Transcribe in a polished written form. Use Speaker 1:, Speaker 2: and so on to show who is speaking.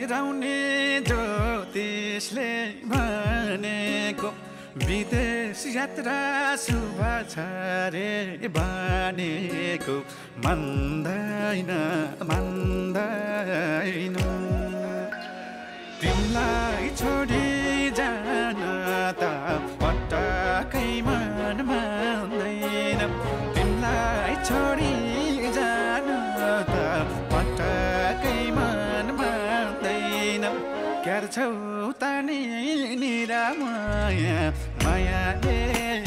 Speaker 1: हराउने ज्योतिषले भनेको विदेश यात्रा शुभ छ रे भनेको मान्दैन तिमीलाई छोडी जान त पटक्कै मन मान्दैन तिमीलाई छोडी जान त पटक्कै मन मान्दैन क्यार छौ त नि निरा माया मायाले